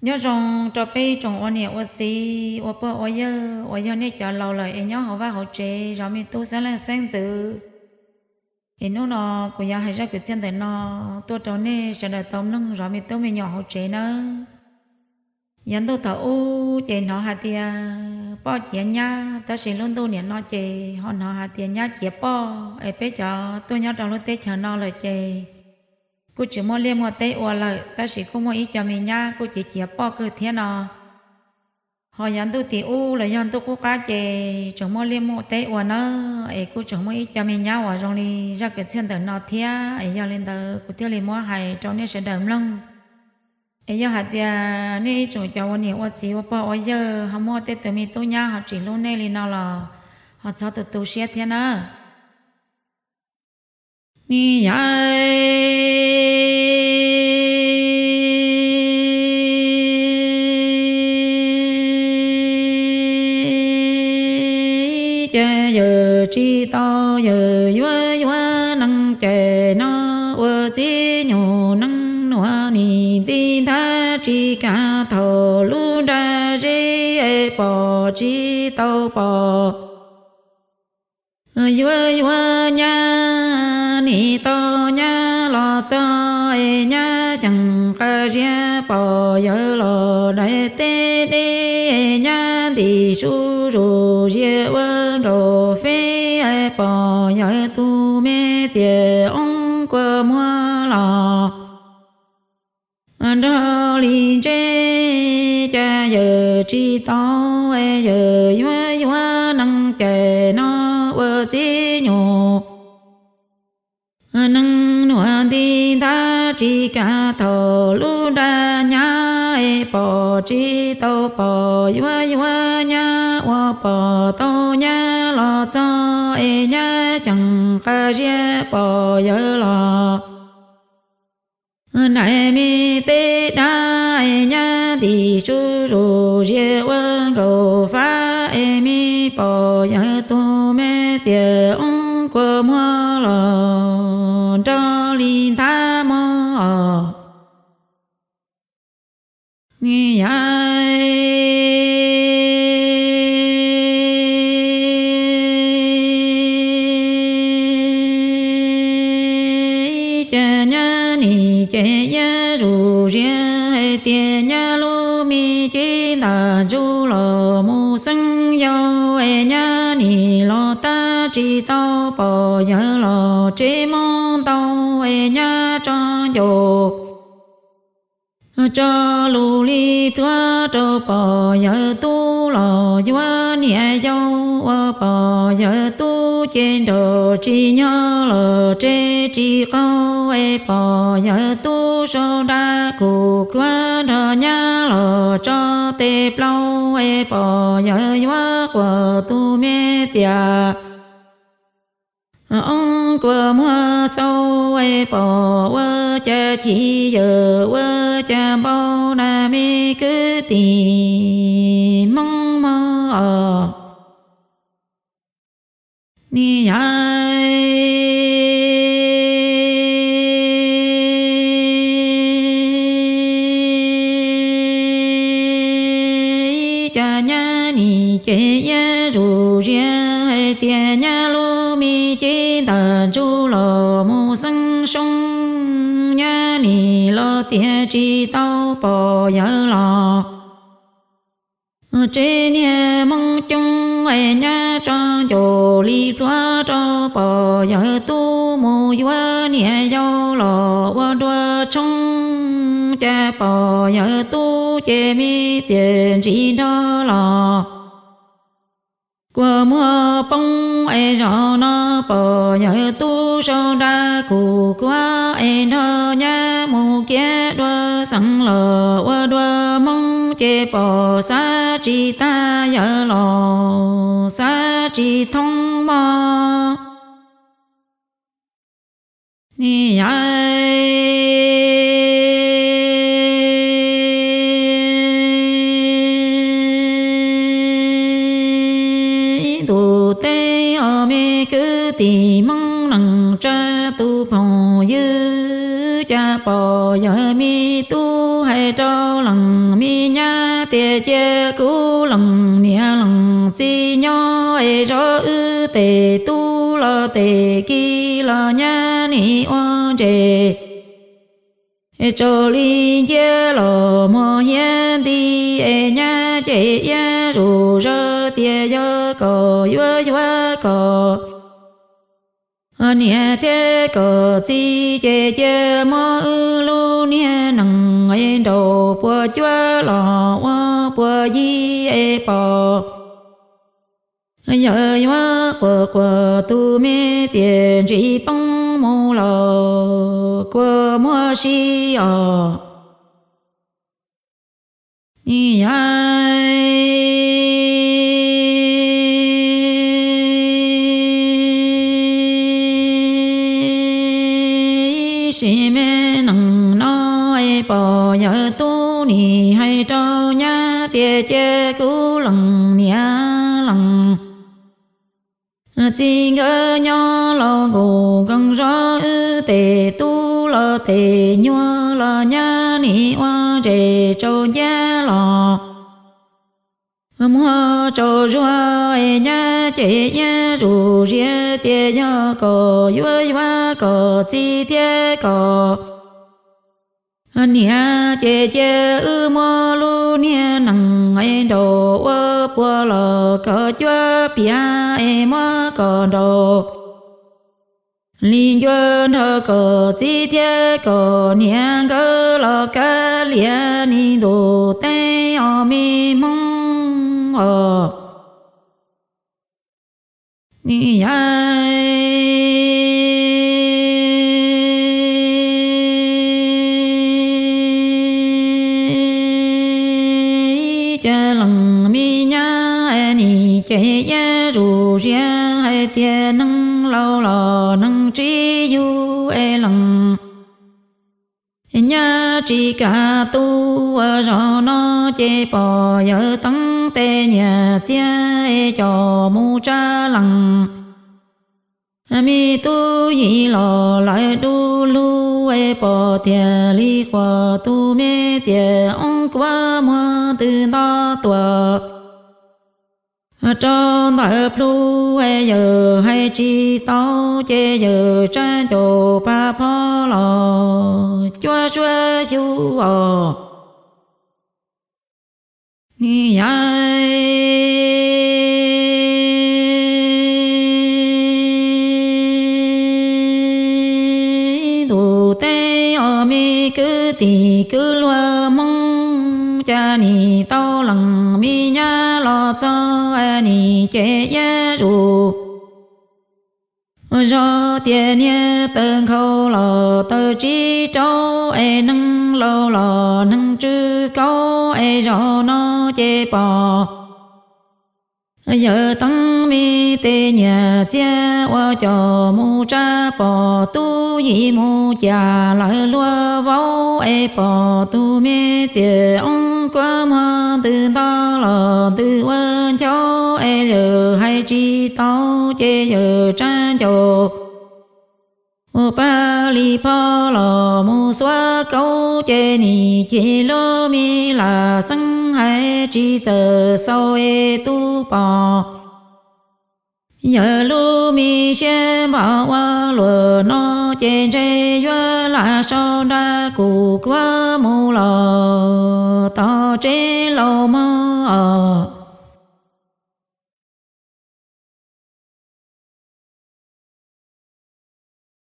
Nyob zoo rau peb tsoom ua niam ua txiv ua pog ua yawg uas yog nej cov laus lawm es nyob hauv vaj hauv tsev zov me tub xeeb leej xeeb ntxwv. Es hnub no kuv yuav hais zaj kwv txhiaj ntawm no tuaj rau nej sawv daws tau mloog zov me tub me nyuam hauv tsev nawb. Yav ntuj thaum ub ces hnov hais tias poj ciav nyab, tab sis lub ntuj niam no ces ho hnov hais tias nyab ciav poj. Es peb cov tuaj nyob rau lub teb chaws no lawm ces kuj tsis muaj liaj muaj teb ua lawm, tab sis kuj muaj ib co me nyab kuj ciav ciav poj kawg thiab no. Ho yav ntuj tim ub los yog ntuj qub qab ces tseem muaj liaj muaj teb ua nawb, es kuj tseem muaj ib co me nyab uas zoo li zaj kwv txhiaj ntawm no thiab. Es yog li ntawd kuv thiaj li muab hais rau nej sawv daws mloog. Es yog hais tias nej ib tsoom cov ua niam ua txiv ua pog ua yawg ho muaj tej tus me tub nyab ho tsis hlub nej li no los ho txhob tu tu siab thiab nawb. Ni yam cas yawm tsis tau, yawm yuav yuav neeg cais no ua txiv nyuj neeg nuav nim nti nthav tsis kav thaum lub nra zeb pom tsis tau pom. Yuav yuav nyab nim tau nyab los txog es nyab xyeem qas ziab pom yawg los daim teb deb, nyab ntim su zus zias ua nkaus feb pom yawg tus me txiam oob kua muag los nrog li ntse. Cas yawm tsis tau, yawm yuav yuav neeg cais no ua txiv nyuj neeg nuav nti nthav tsis kav thaum lub nra nyab pom tsis tau pom. Yuav yuav nyab ua pom tau nyab los txog es nyab xyeem qas ziab pom yawg los daim me teb dab, nyab ntim su zus zias ua nkaus fab es me pom yawg tus me txiam oob kua muag los nrog li nthav mog os. Ni yam cas nyab nim ces iab zus zias hais tias nyab lub me cev ntag ntsuj los mus xeeb yau es nyab nim los tab tsis tau pom yawg los tsev mob ntau es nyab tso ncaus tso lus li plhuav rau pom yawg tub los yuav niam yau ua pom yawg tub ces nraum tsis nyog los tsev tsis qaug es pom yawg tub sau nra khum khuav nrog nyab los tso tes plaub es pom yawg yuav quas tus me txiam oob kua muag xau es pom ua cas chim yawm ua cas npau na me kwv tij Hmoob mog os. Ni yam cas nyab nim ces iab zus zias hais tias nyab lub me cev ntag ntsuj los mus xeeb soo, nyab nim los tias tsis tau pom yawg los tsev niag Hmoob coob es nyab tso ncaus li plhuav rau pom yawg tub mus yuav niam yau los ua dua tshoob, cas pom yawg tub ces me txiam ntsis nrog los kua muag poob es zaum no pom yawg tub sau nra khum khuav es nrog nyab mus kiav dua xeev los ua dua Hmoob ces pom xav tsis tag yawg los xav tsis thoob mog. Ni yam ib ntus teb os me kwv tij Hmoob neej tsa tus phooj ywg cas pom yawg me tub hais rau leej me nyab tias cia kuv leej niam leej txiv nyob es zov wb tes tub los tes kiv los nyab nim ua ntses, es tsaus li nciab los muag hiab nti, es nyab ces iab zus zog tias yog kom yuav yuav kom niam thiab kom txiv ces cia muab wb lub niag nees es nraus puas cuab los ua puas yig es pom yawg yuav quas quas tus me txiag ntsis poob mus los kua muag si os. Nim yav sim me neej no es pom yawg tub nim hais rau nyab tias cia kuv leej niam leej txiv nkawd nyob los nkaus nkoos zov wb tes tub los tes nyuag los nyab nim ua ntses tsaus nciab los muag tsaus zuag, es nyab ces iab zus ziab tias yog kom yuav yuav kom txiv thiab kom niam ces cia wb muab lub niag nees es nraus ua puas los kom cuab piav es muab kom nraus li ncua nrog kom txiv thiab kom niam nkawd los kav liam nim ntuj teb os me hmoob os. Nim yav cas leej me nyab nim ces iab zus ziab hais tias neeg laus los neeg tsis yug es leej nyab tsis kam tu ua zaum no ces pom yawg teeb tes nyiam txiag es coj mus tsa leej me tub yim los lawv du lug es pom tiag li qhuas tus me txiag oob kuab muag ntws nto tuaj rau ntawm plhu es yawg hais tsis tau ces yawg tsab ncaus pa pho los cuab suab xyu os. Nim yav ntuj teb os me kwv tij kwv luag hmoob, cas nim tau leej me nyab los txog nim ces iab zus zog tias niag taw nkhaus los taw tsib rau es neeg laus los neeg tsw kaub es zaum no ces pom yawg teeb me tes nyiam txiag ua coj mus tsa pom tub yim mus cas lawv luag vauv es pom tus me txiag oob kuab muag ntws nto los ntws ua nchaub es yawg hais tsis tau ces yawg tsab ncaus ua paj li pho los mus xuab kaub ces nim ces lub me lam xeeb hais tsis txawm xaus es tub pom yawg lub me siab npam ua luam no ces ntshe yuav lam sau nra kuv kuab mus los tom tsev laus mog.